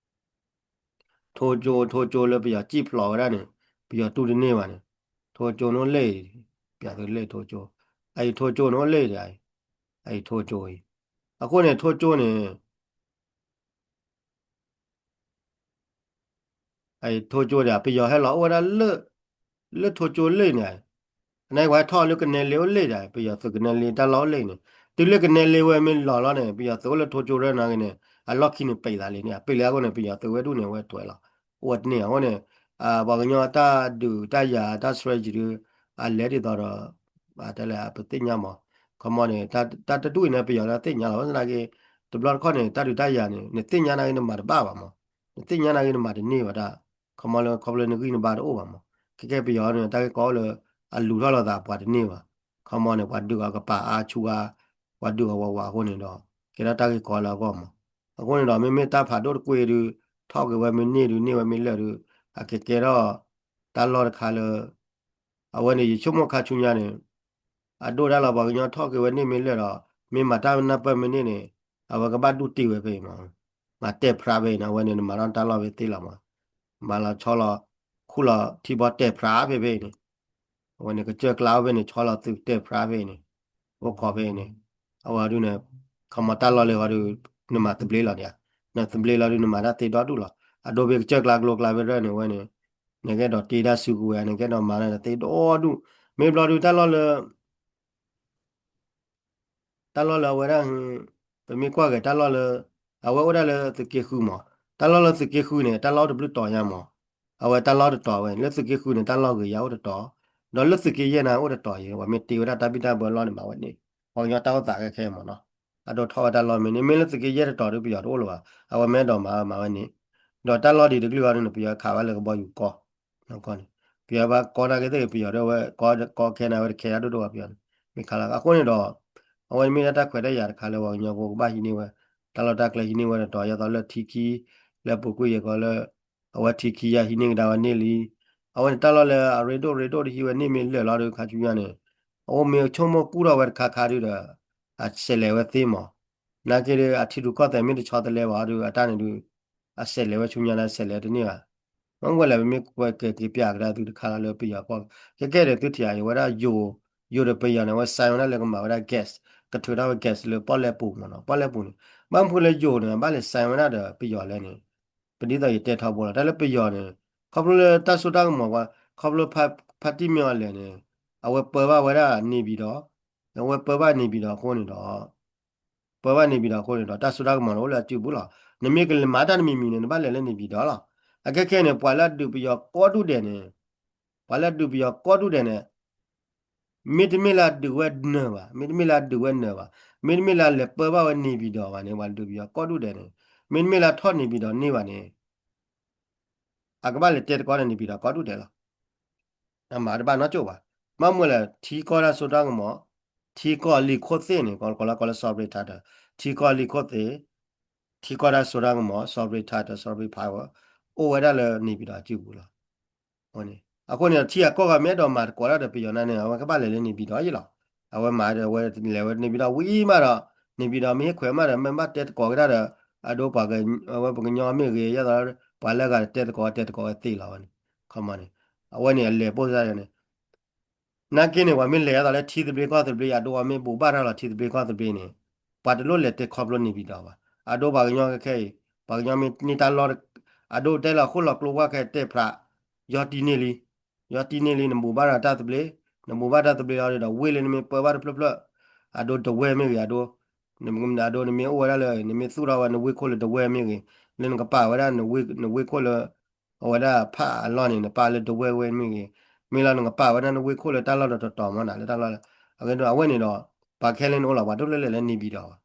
ထိကၠိ ထိကၠိလၢပယီၤစံၣ်ဖျိးဝဲဒၣ်န့ၣ် ပယီၤတူၢ်တန့ၢ်ဘၣ်န့ၣ်, ထိကၠိန့ၣ်အိၣ်လၢအံၤ, ပျးသုလၢထိကၠိ, အအံၤထိကၠိန့ၣ်အိၣ်လၢအံၤဒံး, အအံၤထိကၠိအံၤ, အဃိန့ၣ် ထိကၠိန့ၣ် အအံၤထိကၠိဒံး ပယီၤဟဲလီၤအိၣ်ဝဲဒၣ်လၢ လၢထိကၠိလၢအံၤန့ၣ်, အန့ၣ်ပှၤဟဲထီၣ်လၢကနဲလ့အိၣ်လၢအံၤဒံး ပယီၤသုးကနဲလ့တၢ်လီၢ်အိၣ်လၢအံၤန့ၣ်, တုၤလၢကနဲလ့ဝဲမ့ၢ်လီၤလီၤန့ၣ် ပယီၤသုးအိၣ်လၢထိကၠိရၢနာ်က့န့ၣ် အလီၢ်ခံန့ၣ်ပံးသးလံန့ၣ် အပံးလံအဃိန့ၣ် ပယီၤသုးဝဲဒူၣ်န့ၣ် အဝဲထွဲလီၤ, အိၣ်ဝဲတန့ၢ်အဃိန့ၣ်, ပှၤကညီတၢ်ဒုးတၢ်ယၤတၢ် strategy ဒုး အလဲၤဒ်သိးဒီး တဲလဲၣ် ပသ့ၣ်ညါမး, ခီမီန့ၣ် တၢ်တဒူၣ်အံၤန့ၣ် ပယီၤလၢသ့ၣ်ညါလီၤ ဘၣ်ဆၣ်သနာ်က့ တဘျီတခီၣ်န့ၣ် တၢ်ဒုးတၢ်ယၤန့ၣ် နသ့ၣ်ညါနာ်က့နမၤတဘၣ်ဘၣ်မး, နသ့ၣ်ညါနာ်က့နမၤတန့ၢ်ဘၣ်တၢ်, ခီမီလၢခီဖျိလၢနဂံၢ်နဘါတအိၣ်ဘၣ်မး, ခဲကဲပယီၤန့ၣ် တၢ်ဂ့ၢ်ကီအိၣ်လၢ အလူၤထီၣ်လိာ်သးပှၤတန့ၢ်ဘၣ်, ခီမီန့ၣ် ပှၤဒုးအီၤကပာ်အါဆူအါ, ပှၤဒုးအီၤဝးဝးအဃိန့ၣ်ဒီး ကဲထီၣ်တၢ်ဂ့ၢ်ကီလၢအဂီၢ်မး, အဃိန့ၣ်ဒီး မ့မ့ၢ်တၢ်ဖးဒိၣ်တကွ့ၢ်ဒုး ထီၣ်က့ၤဝဲမ့ၢ်န့ၢ်ဒုး န့ၢ်ဝဲမ့ၢ်လၢာ်ဒုး အကကဲထီၣ် တၢ်လီၢ်တခါလၢ အဝဲန့ၣ် ယဆိကမိၣ်ခါဆူညါန့ၣ် အဒိၣ်ဒၣ်လီၤ ပှၤကညီထီၣ်က့ၤဝဲန့ၢ်မ့ၢ်လၢာ်ဒီး မ့ၢ်မၤတၢ်နၢ်ပၢၢ်မ့ၢ်န့ၢ်န့ၣ် အဝဲကဘၣ်ဒူၣ်တ့ၢ်ဝဲဖဲအံၤမး, မၤတဲာ်ဖြးဖဲအံၤန့ၣ် အဝဲန့ၣ် နမၤထီၣ်တၢ်လီၢ်ဖဲသ့လီၤမး, မၤလီၤဆီလီၤ ခူၣ်လီၤထံဘီတဲာ်ဖြးဖဲဖဲအံၤန့ၣ်, အဝဲန့ၣ် ကစၢၢ်ကျါအိၣ်ဖဲန့ၣ် ဆီလီၤသုးတဲာ်ဖြးဖဲအံၤန့ၣ်, အိၣ်ခိးဖဲအံၤန့ၣ်, အဝဲဒုးန့ၣ် ခီမီတၢ်လီၢ်လၢဝဲဒုး နမၤသဘျ့လီၤဒံးဧါ, နသဘျ့လီၤဒုး နမၤတၢ်သ့ဒီဒူၣ်လီၤ, အဒိဖဲကစၢၢ်ကျါကျိကျါဖဲရဲၣ်န့ၣ်ဝဲန့ၣ် နကအဲၣ်ဒိးတ့တၢ်စုကဝဲၤ နကအဲၣ်ဒိးမၤတၢ်တသ့ဒီဒူၣ် မ့ၢ်ဘျီဒုးတၢ်လီၢ်လၢ တၢ်လီၢ်လၢအဝဲဒၣ် ပမ့ၢ်ကွၢ်ဂဲၤတၢ်လီၢ်လၢ အဝဲအိၣ်ဒၣ်လၢသုးက့ဃုမး, တၢ်လီၢ်လၢသုးက့ဃုန့ၣ် တၢ်လီၢ်အိၣ်တဘျုးတီၤညါမး, အဝဲတၢ်လီၢ်တတီၤဝဲ လၢသုးက့ဃုန့ၣ် တၢ်လီၢ်ဂ့ၤယၤအိၣ်တတီၤ, ဒီးလၢသုးက့ယဲၢ်န့ၣ်အိၣ်တတီၤယဲ ပှၤမ့ၢ်တ့ဝဲဒၣ်တၢ်ဘံၣ်တၢ်ဘၢလီၢ်န့ၣ် မၤဝဲန့ၣ်, ပှၤကညီတၢ်အိၣ်သးခဲခဲမးနီၤ, အဒိထီၣ်ဝဲတၢ်လီၢ်မ့ၢ်န့ၣ် မ့ၢ်လၢသုးက့ယဲၢ်တတီၤဒီးပယီၤတအိၣ်လၢၤဘၣ်, အဝဲမ့ၢ်အဲၣ်ဒိးမၤဝဲမၤဝဲန့ၣ်, ဒီးတၢ်လီၢ်ဒ်တကလုာ်အီၤန့ၣ် ပယီၤခးဝဲလၢကဘီယူၤကီၢ် ကီၢ်န့ၣ်, ပယီၤဘၣ်ကီနာ်က့သ့ၣ် ပယီၤဒီးဝဲ ကီခဲန့ၣ် အဝဲတခဲတၢ်ဒိၣ်ဒိၣ်ဘၣ်ပယီၤန့ၣ်, မ့ၢ်ခးလီၤ အဃိန့ၣ်ဒီး အဝဲမ့ၢ်ဒၣ်တၢ်ခွဲးတၢ်ယာ်တခါလၢပှၤကညီဖိကဘၣ်ဟံးန့ၢ်ဝဲ, တၢ်လီၢ်တၢ်ကျဲဟံးန့ၢ်ဝဲတတီၤ ယသးလၢထံခံ, လၢပူၤကွံာ်ယကီးလၢ, အဝဲထံခံယၤဟံးန့ၢ်ကဒါဝဲန့ၢ်လံ, အဝဲန့ၣ်တၢ်လီၢ်လၢအရ့ဒိၣ်ရ့ဒိၣ်တဟံးဝဲန့ၢ်မ့ၢ်လၢာ်လီၤဒီးခါဆူညါန့ၣ်, အအိၣ်မ့ၢ်ဆိကမိၣ်ကူၣ်ထီၣ်ဝဲတခါခါဒုဒီး, အစဲးလဲၤဝဲသ့မး, နာ်က့ဒီးအထံရူၢ်ကီၢ်သဲးမ့ၢ်တဆီတလဲဘၣ်ဒီး အတၢ်န့ၣ်ဒုး အစဲးလဲၤဝဲဆူညါန့ၣ် အစဲးလဲၤတန့ၢ်ဘၣ်, မ့ၢ်ဝဲလဲၣ် ပမ့ၢ်ကွဲးက့ၤက့ၤပၠးကဒါသုတခါလၢပယီၤကီၢ်, ခဲကဲဒီးသုထံၣ်အံၤ အဝဲဒၣ်ယိၤ, ယိၤဒီးပယီၤန့ၣ် အဝဲ sign ဝဲဒၣ်လၢကမၤဝဲဒၣ် gas, ကထုးထီၣ်ဝဲ gas လၢပီၣ်လဲၣ်ပူၤမးနီၤ, ပီၣ်လဲၣ်ပူၤန့ၣ်, ဘၣ်မနုၤလၢယိၤန့ၣ် ဘၣ်လဲၤ sign ဝဲဒၣ်ဒီးပယီၤလဲၣ်န့ၣ်, ပဒ်သိးယတဲထီဘိလီၤ တၢ်လၢပယီၤန့ၣ်, ခီဖျိလၢတၢ်စိတၢ်ကမီၤ, ခီဖျိ ဖါတံၢ်မ့ၢ်အီၤလဲၣ်န့ၣ်, အဝဲပၢဘၣ်ဝဲဒၣ်န့ၣ်ပၠံၤဒီး, အဝဲပၢဘၣ်န့ၣ်ပၠံၤဒီးအဃိန့ၣ်ဒီး ပၢဘၣ်န့ၣ်ပၠံၤဒီးအဃိန့ၣ်ဒီး တၢ်စိတၢ်ကမီၤန့ၣ်အိၣ်လၢအစုပူၤလီၤ, နမ့ၢ်ကလဲၤမၤတၢ်တမံၤမံၤန့ၣ် နဘၣ်လဲၤလၢန့ၣ်ပၠံၤဒီးလီၤ, အခဲခဲန့ၣ် ပှၤလၢအဒုးပယီၤကိးဒူၣ်ဒဲးန့ၣ်, ပှၤလၢအဒုးပယီၤကိးဒူၣ်ဒဲးန့ၣ် မ့တမ့ၢ်လၢအဒုးဝဲနၢၤဘၣ်, မ့တမ့ၢ်လၢအဒုးဝဲနၢၤဘၣ်, မ့တမ့ၢ်လၢအလဲၤပၢဘၣ်ဝဲန့ၣ်ပၠံၤဒီးဘၣ်န့ၣ် ပှၤဒုးပယီၤကိးဒူၣ်ဒဲးန့ၣ်, မ့တမ့ၢ်လၢအထီၣ်န့ၣ်ပၠံၤဒီးန့ၢ်ဘၣ်န့ၣ် အကဘၣ်လဲၤတဲသကိးန့ၣ်ပၠံၤဒီးကိးဒူၣ်ဒဲးလီၤ, အမၤတဘၣ်နီတကၠိၣ်ဘၣ်, ဘၣ်မနုၤလဲၣ် ထံကီၢ်တၢ်စိတၢ်ကမီၤ, ထံကီၢ်လံာ်ခိၣ်သ့ၣ်န့ၣ် ကီးလီၤကီးလၢ sovereign title, ထံကီၢ်လံာ်ခိၣ်သ့ၣ်, ထံကီၢ်တၢ်စိတၢ်ကမီၤ sovereign title, sovereign power, အိၣ်ဝဲဒၣ်လၢန့ၣ်ပၠံၤဒီးအစုပူၤလီၤ အဃိန့ၣ်ဒီး ထံဂၤကီၢ်ဂၤမ့ၢ်အဲၣ်ဒိးမၤသကိးတၢ်ဒီးပယီၤန့ၣ် အဝဲကဘၣ်လဲၤလၢန့ၣ်ပၠံၤဒီးယ့လီၤ, အဝဲမၤဒီးအဝဲလဲၤဝဲန့ၣ်ပၠံၤဒီးဝံၤမးဒီး, န့ၣ်ပၠံၤဒီးမ့ၢ်ဟ့ၣ်ခွဲးမးဒီး မ့ၢ်ဘၣ်တဲသကိးကဒါဒီး, အဒိပှၤက, အဝဲပှၤကညီမ့ၢ်ဂ့ၤ, ယသး ပှၤလၢအဂၤတဲသကိးတဲသကိးဝဲသ့လီၤဝဲန့ၣ်, ခီမန့ၣ်, အဝဲန့ၣ်အလဲၤပိၢ်စၢ်န့ၣ် နာ်က့န့ၣ် ပှၤမ့ၢ်လဲၤအသးလၢထံသဘျ့ကီၢ်သဘျ့ အဒိပှၤမ့ၢ်ဘူၣ်ဘၣ်တၢ်လီၤထံသဘျ့ကီၢ်သဘျ့န့ၣ်, ပှၤတလိၣ်လဲၤတဲခီဖျိန့ၣ်ပၠံၤဒီးဘၣ်, အဒိပှၤကညီခဲခဲအံၤ, ပှၤကညီမ့ၢ်န့ၢ်တၢ်လီၢ်, အဒိတဲလီၤဃိၣ်လီၤကျိဝါခဲတဲဖျး, ယီတံၢ်န့ၢ်လံ, ယီတံၢ်န့ၢ်လံ နဘူၣ်ဘၣ်ဒီးတၢ်သဘျ့, နဘူၣ်ဘၣ်တၢ်သဘျ့လီၤဒီး ဝ့ၢ်လၢနမ့ၢ်ပၢဘၣ်တဖျၢၣ်ဖျၢၣ်, အဒိတဝဲၢ်မ့ၢ်ဂ့ၤ အဒိ အဒိနမ့ၢ်အိၣ်ဝဲဒၣ်လၢ နမ့ၢ်သူၣ်ထီၣ်ဝဲနဝ့ၢ်ခိၣ်လၢတဝဲၢ်မ့ၢ်ဂ့ၤ, လၢနကပာ်ဝဲဒၣ်နဝ့ၢ်ခိၣ်လၢ အဝဲဒၣ်ဖးအလီၢ်န့ၣ် နပာ်လၢတဝဲၢ်ဝဲမ့ၢ်ဂ့ၤ, မ့ၢ်လီၤနကပာ်ဝဲဒၣ်နဝ့ၢ်ခိၣ်လၢတၢ်လီၢ်တတီၤတီၤမ့ၢ်နၤလၢတၢ်လီၢ်လၢ, အဝဲန့ၣ်ဒီး ပှၤခဲလၢာ်န့ၣ်အိၣ်လီၤ ပှၤတလိၣ်လဲၤလၢန့ၣ်ပၠံၤဒီးဘၣ်,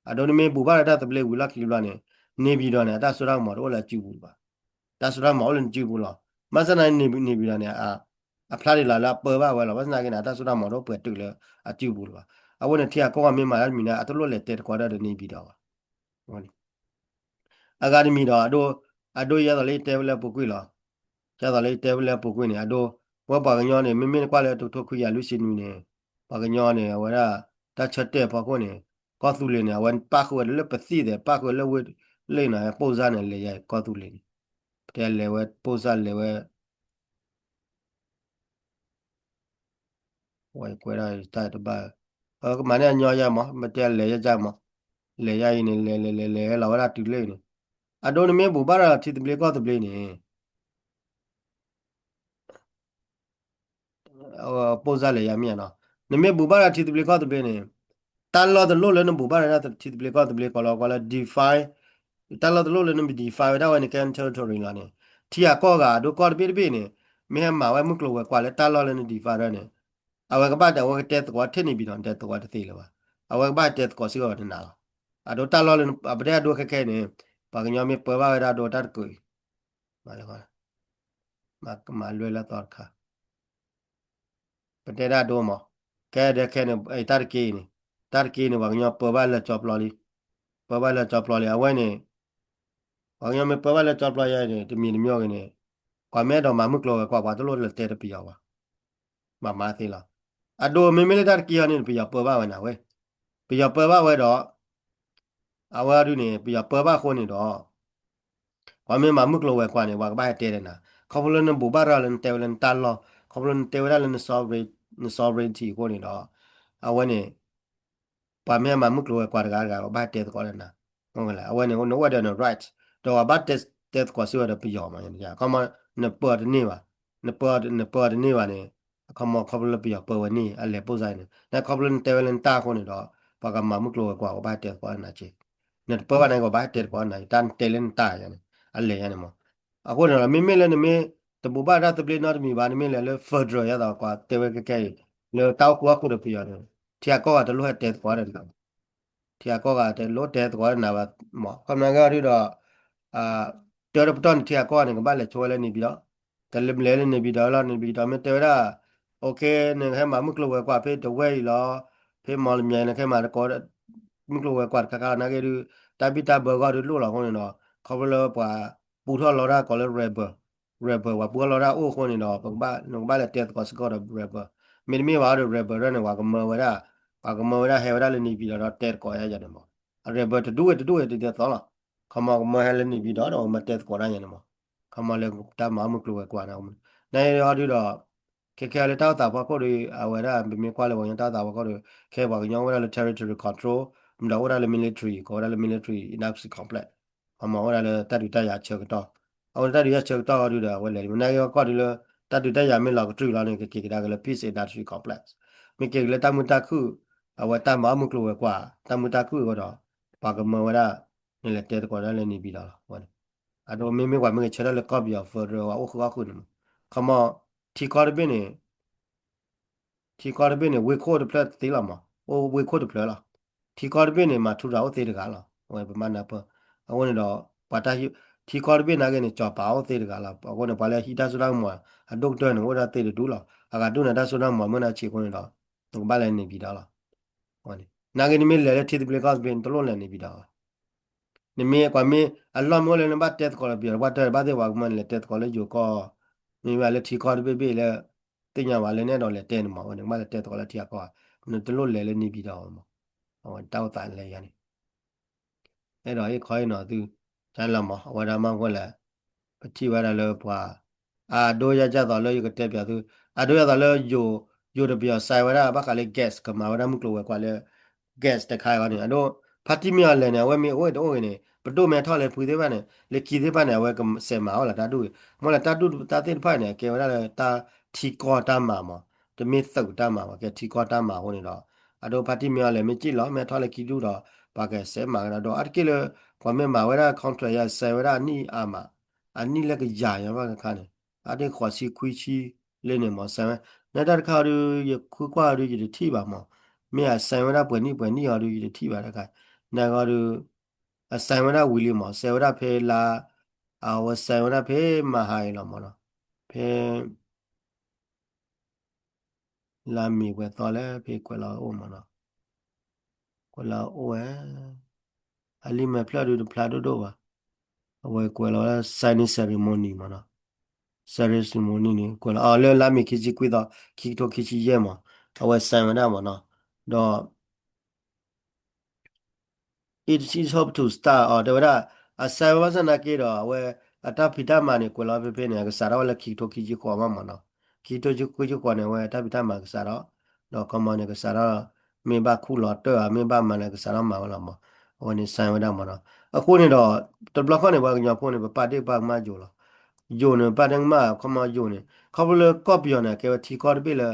အဒိနမ့ၢ်ဘူၣ်ဘၣ်ဒီးတၢ်သဘျ့ဝံၤလီၢ်ခံတဘျီန့ၣ်, န့ၣ်ပၠံၤဒီးန့ၣ် အတၢ်စိတၢ်ကမီၤတအိၣ်လၢအစုပူၤလၢၤဘၣ်, တၢ်စိတၢ်ကမီၤအိၣ်လၢနစုပူၤလီၤ, ဘၣ်ဆၣ်သနာ်က့န့ၣ်ပၠံၤဒီးန့ၣ် အဖျါဒ်လီၤလၢအပၢဘၣ်ဝဲလီၤ, ဘၣ်ဆၣ်သနာ်က့န့ၣ် အတၢ်စိတၢ်ကမီၤတအိၣ်ပှဲၤတုၤလၢအစုပူၤလၢၤဘၣ်, အဝဲန့ၣ်ထံဂၤကီၢ်ဂၤမ့ၢ်မၤတၢ်တမံၤန့ၣ် အတလိၣ်လဲၤတဲသကိးတၢ်ဒီးန့ၣ်ပၠံၤဒီးဘၣ် အဂၤတမံၤဒီး အဒိ, အဒိယဲသိးလၢယတဲဝဲလၢပူၤကွံာ်လီၤ. ယဲသိးလၢယတဲဝဲလၢပူၤကွံာ်န့ၣ် အဒိ, ဝဲပှၤကညီန့ၣ် မ့မ့ၢ်နကွၢ်လၢတကထိခွံကယၤလွံၢ်ဆံနွံန့ၣ်, ပှၤကညီန့ၣ် အဝဲဒၣ် တၢ်ဆၢတဲာ်ဖီခိၣ်န့ၣ်, ကီၢ်သူလ့ၤန့ၣ် အဝဲပၣ်ဃုာ်ဝဲဒၣ်လၢပသံၣ်သဲး ပၣ်ဃုာ်ဝဲလၢဝ့ၢ်လ့ၣ်နီၤ, ပိၢ်စၢ်န့ၣ် လဲၤယၤကီၢ်သူလ့ၤန့ၣ်, ပတဲလဲၤဝဲ ပိၢ်စၢ်လဲၤဝဲ ဝဲကွဲးဒၣ်တၢ်တဘၣ်, ကမၤန့ၢ်အညီယဲမး, မ့ၢ်တဲလဲၤယဲယဲမး, လဲၤယဲအံၤန့ၣ် လဲၤလဲၤလဲၤလဲၤလီၤဝဲဒၣ်တုၤလၢအံၤန့ၣ်, အဒိနမ့ၢ်ဘူၣ်ဘၣ်ဒီးထံသဘျ့ကီၢ်သဘျ့န့ၣ် ပိၢ်စၢ်လဲၤယၤမ့ၢ်ဧါနီၤ, နမ့ၢ်ဘူၣ်ဘၣ်ဒီးထံသဘျ့ကီၢ်သဘျ့န့ၣ်, တၢ်လီၢ်တလိၣ်လၢနဘူၣ်ဘၣ်ဒီးထံသဘျ့ကီၢ်သဘျ့ ကီးလီၤကီးလၢ define, တၢ်လီၢ်တလိၣ်လၢနမ့ၢ် define ဝဲဒၣ်ဝဲန့ၣ် ကဲန territory လီၤန့ၣ်, ထံဂၤကီၢ်ဂၤအဒိကီၢ်တဘ့ၣ်တဘ့ၣ်န့ၣ်, မ့ၢ်ဟဲမၤဝဲမုၢ်ကျိၤဝဲၤကွာ်လၢတၢ်လီၢ်လၢန define ဒၣ်န့ၣ်, အဝဲကဘၣ်တဲ အဝဲကတဲသကိးထဲန့ၣ်ပၠံၤဒီး နတဲသကိးတသ့လၢၤဘၣ်, အဝဲကဘၣ်တဲသကိးစ့ၢ်ကီးဒီးနၤလီၤ, အဒိတၢ်လီၢ်လၢ ပတဲအဒိခဲခဲအံၤန့ၣ်, ပှၤကညီမ့ၢ်ပၢဘၣ်ဝဲဒၣ်အဒိတၢ်တကုးအံၤ မၤလွဲလၢသီတခါ, ပတဲဒၣ်အဒိမး, ကဲဒဲခဲန့ၣ် တၢ်တက့ၢ်အံၤန့ၣ်, တၢ်တက့ၢ်အံၤန့ၣ် ပှၤကညီပၢဘၣ်လၢကၠီပျီလံ, ပၢဘၣ်လၢကၠီပျီလံ အဝဲန့ၣ်, ပှၤကညီမ့ၢ်ပၢဘၣ်လၢကၠီပျီယဲန့ၣ် တမံၤတမံၤဂ့ၤန့ၣ်, ပှၤမ့ၢ်အဲၣ်ဒိးမၤမုၢ်ကျိၤဝဲၤကွာ် ပှၤတလိၣ်လၢတဲတပယီၤဘၣ်, မၤမၤသ့လီၤ, အဒိမ့မ့ၢ်လၢတၢ်တက့ၢ်အံၤန့ၣ် ပယီၤပၢဘၣ်ဝဲနၤဝဲ, ပယီၤပၢဘၣ်ဝဲဒီး အဝဲဒုန့ၣ် ပယီၤပၢဘၣ်အဃိန့ၣ်ဒီး ပှၤမ့ၢ်မၤမုၢ်ကျိၤဝဲၤကွာ်န့ၣ် ပှၤကဘၣ်ဟဲတဲဒီးနၤ, ခီဖျိလၢနဘူၣ်ဘၣ်ရၤလၢနတဲဝဲလၢနတၢ်လီၢ်, ခီဖျိနတဲဝဲဒၣ်လၢန sovereign, န sovereignty အဃိန့ၣ်ဒီး, အဝဲန့ၣ် ပှၤမ့ၢ်မၤမုၢ်ကျိၤဝဲၤကွာ်တဂၤတဂၤ ပှၤဘၣ်ဟဲတဲသကိးဒီးနၤ, အဝဲန့ၣ် နအိၣ်ဝဲဒီးန right, ဒီးပှၤဘၣ်တဲ တဲသကိးစ့ၢ်ဝဲဒီးပယီၤမး, ခီမီ နပၢအီၤတန့ၢ်ဘၣ်, နပၢအီၤတန့ၢ်ဘၣ်န့ၣ်, ခီမီ ခီဖျိလၢပယီၤပၢဝဲန့ၣ် အလဲၤပိၢ်စါန့ၣ် နခီဖျိနတဲဝဲလၢနတၢ်အဃိန့ၣ်ဒီး ပှၤကမၤမုၢ်ကျိၤဝဲၤကွာ် ကဘၣ်ဟဲတဲသကိးနၤက့, နတပၢဘၣ်န့ၣ် ကဘၣ်ဟဲတဲသကိးနၤ တၢ်နတဲလၢနတၢ်ယါန့ၣ် အလဲၤယါန့ၣ်မး. အဃိန့ၣ်ဒီး မ့မ့ၢ်လၢနမ့ၢ်တဘိးဘၣ်တၢ်သဘျ့နီတမံၤဘၣ်, နမ့ၢ်လဲၤလၢ federal ယါသးကွၢ်တဲဝဲကဲကဲအံၤ လၢတၢ်အိၣ်ဃူအိၣ်ဃူဒီးပယီၤန့ၣ် ထံဂၤကီၢ်ဂၤတလိၣ်ဟဲတဲသကိးဒီး ထံဂၤကီၢ်ဂၤတလိၣ်တဲသကိးဒီးနၤဘၣ်မး. ခီဖျိကဲအီၤဒုဒီး တၢ်ဒီးပတီၢ်န့ၣ် ထံဂၤကီၢ်ဂၤန့ၣ် ကဘၣ်လဲၤဆိဝဲလၢန့ၣ်ပံၤဒီး တလဲၤလၢန့ၣ်ပံၤဒီးလီၤ, န့ၣ်ပံၤဒီးမ့ၢ်တဲဝဲဒၣ် okay နကဟဲမၤမုၢ်ကျိၤဝဲၤကွာ်ဖဲတဝဲၢ်အံၤလီၤ, ဖဲမီၣ်လမၠဲ နကဟဲမၤသကိး မုၢ်ကျိၤဝဲၤကွာ်တခါခါလီၤ. နာ်က့ဒု တၢ်ဘံၣ်တၢ်ဘၢဂီၢ်ဒုလိၣ်လီၤအဃိန့ၣ်ဒီး ခီဖျိလၢပှၤပူထီၣ်လီတၢ်ကိးလၢ rebel, rebel ပှၤပူထီၣ်လီတၢ်အိၣ်အဃိန့ၣ်ဒီး နကဘၣ်လဲၤတဲသကိးစ့ၢ်ကီးဒီး rebel, မ့တမ့ၢ်ဘၣ်ဒီး rebel ဒၣ်န့ၣ် ပှၤကမၢဝဲဒၣ်, ပှၤကမၢဝဲဒၣ်ဟဲဝဲဒၣ်လၢန့ၣ်ပံၤဒီး ဒီးတဲသကိးယါယါန့ၣ်မး. rebel တဒူဝဲတဒူဝဲတဒ်သိးလီၤ. ခီမီကမၢဟဲလၢန့ၣ်ပံၤဒီးဒီးမၤတဲသကိးဒၣ်ယါန့ၣ်မး. ခီမီလၢတၢ်မၤအီၣ်မုၢ်ကျိၤဝဲၤကွာ်န့ၣ် နာ်က့အီၤဒုဒီး ခဲခဲလၢတၢ်အိၣ်သးဖီခိၣ်ဒီး အဝဲဒၣ် ပမ့ၢ်ကွၢ်လၢပှၤကညီတၢ်အိၣ်သးဖီခိၣ်ဒီး ခဲပှၤကညီအိၣ်ဝဲဒၣ်လၢ territory control မ့ၢ်ဒီးအိၣ်ဝဲဒၣ်လၢ military ကိးဝဲဒၣ်လၢ military industry complex အမ့ၢ်အိၣ်ဝဲဒၣ်လၢတၢ်ဒုးတၢ်ယၤဆၢကတီၢ်, အဝဲတၢ်ဒုးတၢ်ယၤဆၢကတီၢ်အီၤဒုဒီး အဝဲလဲၤလံ နာ်က့အီၤကီၢ်ဒုလၢ တၢ်ဒုးတၢ်ယၤမ့ၢ်လီၤကတြူာ်လီၤန့ၣ် ကက့ၤကဒါက့ၤလၢ peace industry complex, မ့ၢ်က့ၤက့ၤလၢတၢ်မုာ်တၢ်ခုၣ်, အဝဲတၢ်မၤအီၣ်မုၢ်ကျိၤဝဲၤကွာ် တၢ်မုာ်တၢ်ခုၣ်အဃိဒီး ပှၤကမၢဝဲဒၣ် နလဲၤတဲသကိးဒၣ်လၢန့ၣ်ပံၤဒီးလီၤ. အဒိမ့မ့ၢ်ပှၤမ့ၢ်ဂဲၤဆၢထၢၣ်လၢကီၢ်ပယီၤ federal ဝဲအိၣ်ဃုာ်အီၣ်ဃုာ်န့ၣ်မး, ခီမီ ထံကီၢ်တဘ့ၣ်န့ၣ် ထံကီၢ်တဘ့ၣ်န့ၣ် ဝ့ၢ်ခိၣ်တဖျၢၣ်သ့လီၤမး, အိၣ်ဝ့ၢ်ခိၣ်တဖျၢၣ်လီၤ. ထံကီၢ်တဘ့ၣ်န့ၣ် မၤထူရၤအိၣ်သ့တဂၤလီၤ. အဝဲပမၤနၢ်ပၢၢ်, အဃိန့ၣ်ဒီး ပှၤတၢ် ထံကီၢ်တဘ့ၣ်နာ်က့န့ၣ် ကၠီၤပၤအိၣ်သ့တဂၤလီၤ. အဃိန့ၣ် ပှၤလၢဟံးတၢ်စိတၢ်ကမီၤ အဒိၣ်ကတၢၢ်န့ၣ် အိၣ်ဒၣ်သ့တဒူလီၤ. အဂၤဒိၣ်န့ၣ်တၢ်စိတၢ်ကမီၤမ့ၢ်နၤဆံးအဃိန့ၣ်ဒီး နကဘၣ်လဲၤန့ၣ်ပံၤဒီးလီၤ. နာ်က့နမ့ၢ်လဲၤလၢထံသဘျ့ကီၢ်သဘျ့ နတလိၣ်လဲၤန့ၣ်ပံၤဒီးဘၣ်. နမ့ၢ်ကွၢ်မ့ၢ်အလီၢ်မ့ၢ်အိၣ်လၢနဘၣ်တဲသကိးလၢပယီၤ ပှၤတဲဘၣ်သ့ၣ်ပှၤကမၢနလဲၤတဲသကိးလၢယိၤကီၢ်, မ့မ့ၢ်လၢထံကီၢ်တဘ့ၣ်ဘ့ၣ်လၢ သ့ၣ်ညါဝဲလၢနအဲၣ်ဒိးလဲၤတဲန့ၣ်မး အဝဲန့ၣ် နကဘၣ်လဲၤတဲသကိးလၢထံဂၤကီၢ်ဂၤ, နတလိၣ်လဲၤလၢန့ၣ်ပံၤဒီးမး, အဝဲတၢ်အိၣ်သးလဲၤယါန့ၣ် အဲၣ်ဒိးဟ့ၣ်ခီဟ့ၣ်နီၤသု, တၢ်လီၤမး အဝဲဒၣ်မ့ၢ်ဝဲလဲၣ်, ပထံၣ်ဝဲဒၣ်လၢပှၤ, အဒိယါယါသိးလၢယကတဲပၠးသု, အဒိယါသိးလၢယိၤ, ယိၤဒီးပယီၤ sign ဝဲဒၣ် ဘၣ်ဃးလၢ gas ကမၤဝဲဒၣ်မုၢ်ကျိၤဝဲၤကွာ်လၢ gas တခါအံၤန့ၣ် အဒိ, ဖါတံၢ်မ့ၢ်အီၤလဲၣ်န့ၣ် အဝဲမ့ၢ်အိၣ်တအိၣ်ဂ့ၤန့ၣ် ပဒိၣ်မ့ၢ်ထီၣ်လၢဖုသ့ၣ်တဖၣ်န့ၣ် လၢခံသ့ၣ်တဖၣ်န့ၣ် အဝဲကစဲးမၤအီၣ်လီၤတၢ်ဒူၣ်ဂ့ၤ, မ့ၢ်လၢတၢ်ဒူၣ်တၢ်သ့ၣ်တဖၣ်န့ၣ် အကဲဝဲဒၣ်လၢတၢ်ထံကီၢ်တၢ်မၤမး, တမ့ၢ်သုးတၢ်မၤဘၣ် ကဲထံကီၢ်တၢ်မၤအဃိန့ၣ်ဒီး, အဒိဖါတံၢ်မ့ၢ်အီၤလဲၣ် မ့ၢ်က့ၣ်လီၤ မ့ၢ်ထီၣ်လၢခံဒူၣ်ဒီး ပှၤကစဲးမၤကဒီး ဒီးအါတက့ၢ်လၢ ပှၤမ့ၢ်မၤဝဲဒၣ် contract ယါ sign ဝဲဒၣ်အနံၣ်အါမး, အနံၣ်လၢကယၤညါဘၣ်တခါန့ၣ်, အါတက့ၢ်ဃိးဆံခွံဆံလၢန့ၣ်မး sign ဝဲ, နတၢ်တခါအီၤဒုး ယဃုကွၢ်အီၤဒုး ယတထံၣ်ဘၣ်မး, မ့ၢ်အ sign ဝဲဒၣ်ပှဲၤနံၣ်ပှဲၤနံၣ်အီၤဒုး ယတထံၣ်ဘၣ်တခါ, နဂီၢ်ဒုး အ sign ဝဲဒၣ်ဝံၤလံမး sign ဝဲဒၣ်ဖဲလါ, အဝဲ sign ဝဲဒၣ်ဖဲမဟါအံၤလီၤမးနီၤ, ဖဲ လါမ့ၤပှဲၤသီလဲၣ် ဖဲကွဲးလီၤအိၣ်မးနီၤ, ကွဲးလီၤအိၣ်ဝဲ, အလံာ်မဲာ်ဖျၢၣ်ဒုးတဖျါဒိၣ်ဒိၣ်ဘၣ်, အဝဲကွဲးလီၤဝဲဒၣ် signing ceremony မးနီၤ, signing ceremony န့ၣ် ကွဲးလီၤအီၤလၢလါမ့ၤ ခံဆံခွံသီ ခံကထိခံဆံယဲၢ်မး, အဝဲ sign ဝဲဒၣ်မးနီၤ, ဒီး It is hope to start အီၤ တဲဝဲဒၣ်, အ sign ဝဲဘၣ်ဆၣ်နာ်က့ဒီး အဝဲ အတၢ်ဖံးတၢ်မၤန့ၣ် ကွဲးလီၤဖဲဖဲန့ၣ် ကစးထီၣ်ဝဲလၢခံကထိခံဆံဃိးမးမးနီၤ, ခံကထိခံဆံဃိးန့ၣ် အဝဲတၢ်ဖံးတၢ်မၤကစးထီၣ်, ဒီးခီမီန့ၣ် ကစးထီၣ်, မ့ၢ်ဘၣ်ခူၣ်လီၤတၢၢ်ဧါ မ့ၢ်ဘၣ်မၤလဲၣ် ကစးထီၣ်မၤဝဲလီၤမး, အဝဲန့ၣ် sign ဝဲဒၣ်မးနီၤ, အဃိန့ၣ်ဒီး တဘျီခီန့ၣ် ပှၤကညီဖိန့ၣ် ပပာ်ဒ့ၣ်ပာ်ကမၣ်ယိၤလီၤ, ယိၤန့ၣ် ပပာ်ဒ့ၣ်ကမၣ် ခီမီယိၤန့ၣ် ခီဖျိလၢကီၢ်ပယီၤန့ၣ် အကဲဝဲထံကီၢ်တဘ့ၣ်လၢ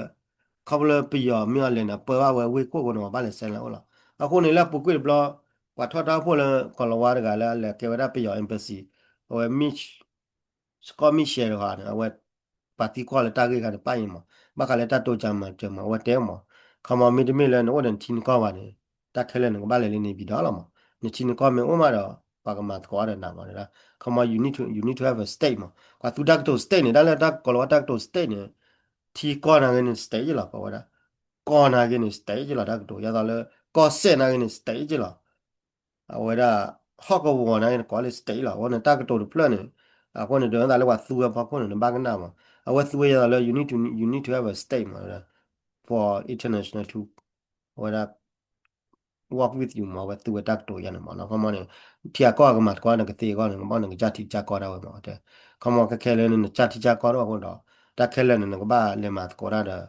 ခီဖျိလၢပယီၤမ့ၢ်အီၤလဲၣ်န့ၣ် ပၢဘၣ်ဝဲဝ့ၢ်ခိၣ်အဃိန့ၣ် ပှၤဘၣ်လဲၤ sign လၢအအိၣ်လီၤ, အဃိန့ၣ်လၢအပူၤကွံာ်တဘျီ, ပှၤထီၣ်တၢ်အိၣ်ဖှိၣ်လၢကီၢ်လီၤဝါတဂၤလၢအလဲၤကဲဝဲဒၣ်ပယီၤ embassy, အဝဲ Scott Mitchell တဂၤန့ၣ် အဝဲ ပှၤသံကွၢ်လၢတၢ်ဂ့ၢ်ခါန့ၣ် ပၣ်အံၤမး, ဘၣ်ဃးလၢတၢ်တိစၢၤမၤစၢၤမး အဝဲတဲမး, ခီမီမ့တမ့ၢ်လၢနအိၣ်ဒီးနထံနကီၢ်ဘၣ်န့ၣ်, တၢ်ခဲလၢာ်နကဘၣ်လဲၤလၢန့ၣ်ပံၤဒီးလီၤမး, နထံနကီၢ်မ့ၢ်အိၣ်မးဒီး ပှၤကမၤသကိးဒီးနၤမး, ခီမီ you need to, you need to have a state မး, ပှၤသူတၢ်ကတိၤ state န့ၣ် တၢ်လၢတၢ်ကီၢ်လီၤဝါတၢ်ကတိၤ state န့ၣ်, ထံကီၢ်နာ်က့န့ၣ် state လီၤ ပဝဲဒၣ်, ကီၢ်နာ်က့န့ၣ် state လီၤ တၢ်ကတိၤ ယါသးလၢ ကီၢ်စဲၣ်နာ်က့န့ၣ် state လီၤ အဝဲဒၣ် ဟီၣ်ကဝီၤနာ်က့န့ၣ် ကိးလၢ state လီၤ, အဃိန့ၣ်တၢ်ကတိၤတဖျၢၣ်န့ၣ်, အဃိန့ၣ် ဒ်သိးလၢပှၤသူဝဲဖီခိၣ်န့ၣ် နဘၣ်ကနၣ်မး, အဝဲသူဝဲယါသးလၢ you need to, you need to have a state မး, for international to, အဝဲဒၣ် work with you မး, အဝဲသူဝဲတၢ်ကတိၤယါန့ၣ်မး, ခီမီန့ၣ် ထံဂၤကီၢ်ဂၤကမၤသကိးနကသ့အဂီၢ်န့ၣ် နဘၣ်နကစၢ်ထံကစၢ်ကီၢ်ဒၣ်ဝဲမး, ခီမီခဲခဲလၢနကစၢ်ထံကစၢ်ကီၢ်ဒၣ်ဝဲအဃိဒီး တၢ်ခဲလၢာ်န့ၣ် နကဘၣ်လဲၤမၤသကိးတၢ်ဒီး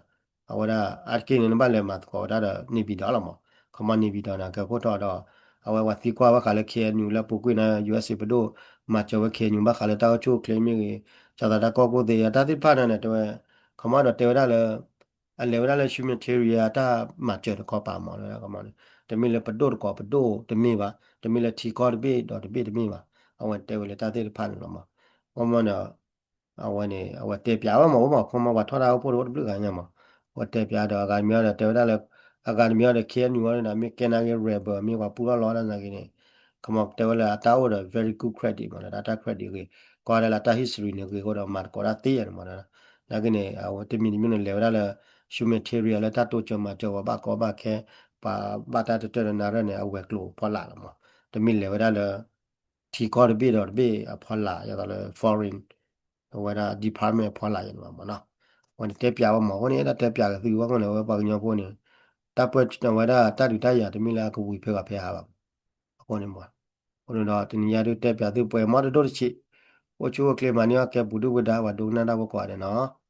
အဝဲဒၣ် အါတက့ၢ်န့ၣ် နဘၣ်လဲၤမၤသကိးဝဲဒၣ်ဒီး န့ၣ်ပံၤဒီးလီၤမး, ခီမီန့ၣ်ပံၤဒီးန့ၣ် ကဲခိၣ်တီဒီး အဝဲပှၤသံကွၢ်ဘၣ်ဃးလၢ K N U လၢပူၤကွံာ်န့ၣ် U S A ပဒိၣ်မၤစၢၤဝဲ K N U ဘၣ်ဃးလၢတၢ်အိၣ်ဆူၣ်အိၣ်ချ့မ့ၢ်ဂ့ၤ, ကၠီသးတၢ်ကီၢ်ကိၢ်သ့ၣ် တၢ်သ့ၣ်တဖၣ်န့ၣ်န့ၣ် တဲဝဲ ခီမီဒီးတဲဝဲဒၣ်လၢ အလဲၤဝဲဒၣ်လၢ humanitarian တၢ်မၤစၢၤတခီပၤမး တဲဝဲဒၣ်ခီမီန့ၣ် တမ့ၢ်လၢပဒိၣ်တကိးပဒိၣ်တမ့ၢ်ဘၣ်, တမ့ၢ်လၢထံကီၢ်တဘ့ၣ်ဒီးတဘ့ၣ်တမ့ၢ်ဘၣ်, အဝဲတဲဝဲလၢတၢ်သ့ၣ်တဖၣ်န့ၣ်လီၤမး. ခီမီဒီး အဝဲန့ၣ် အဝဲတဲပၠးဝဲမး အိၣ်မး ခီမီပှၤထီၣ်တၢ်အိၣ်ဖှိၣ်တအိၣ်တဘျုးဂၤညါမး, အဝဲတဲပၠးဒီးအဂၤတမံၤဒီးတဲဝဲဒၣ်လၢ အဂၤတမံၤဒီး K N U န့ၣ် မ့ၢ်ကဲနာ်က့ rebel မ့ၢ်ပှၤပူထီၣ်လီၤတၢ်နာ်က့န့ၣ် ခီမီတဲဝဲလၢအတၢ်အိၣ်ဒီး very good credit မး ဒီးတၢ် credit ဂ့ၤ, ကွၢ်ဒၣ်လၢတၢ် history န့ၣ်ဂ့ၤအဃိဒီးမၤသကိးတၢ်သ့ယါန့ၣ်မး, နာ်က့န့ၣ် အဝဲတမံၤတမံၤန့ၣ် လဲၤဝဲဒၣ်လၢ humanitarian လၢတၢ်တိစၢၤမၤစၢၤပှၤဘၣ်ကီဘၣ်ခဲ, ပှၤဘၣ်တၢ်တတၢၢ်ဒီးနၤရၢၢ်န့ၣ် အဝဲၤကျိၤအဖီလာ်လီၤမး, တမ့ၢ်လဲၤဝဲဒၣ်လၢ ထံကီၢ်တဘ့ၣ်ဒီးတဘ့ၣ်အဖီလာ် ဒ်သိးလၢ foreign အဝဲဒၣ် department အဖီလာ်ယါန့ၣ်မးနီၤ, အဝဲန့ၣ်တဲပၠးဝဲမး အဃိန့ၣ် အဲၣ်ဒိးတဲပၠးက့ၤသုဝဲအဃိန့ၣ် အဝဲပှၤကညီဖိန့ၣ် တၢ်ပၢဝဲဒၣ်တၢ်ဒုးတၢ်ယၤ တမ့ၢ်လၢအကဝံၤဖဲဂၤဖဲဟးဘၣ်, အဃိန့ၣ်မး, အဃိန့ၣ်ဒီးတနံၤညါဒုးတဲပၠးသုပှဲၤမီတဒိၣ်တဆံး, အိၣ်ဆူၣ်အိၣ်ချ့မၤန့ၢ်အီၣ်ကဲပူၤဒုၣ်ပူၤဒါ ပှၤဒိကနၣ်တၢ်ဖိကိးဂၤဒဲးနီၤ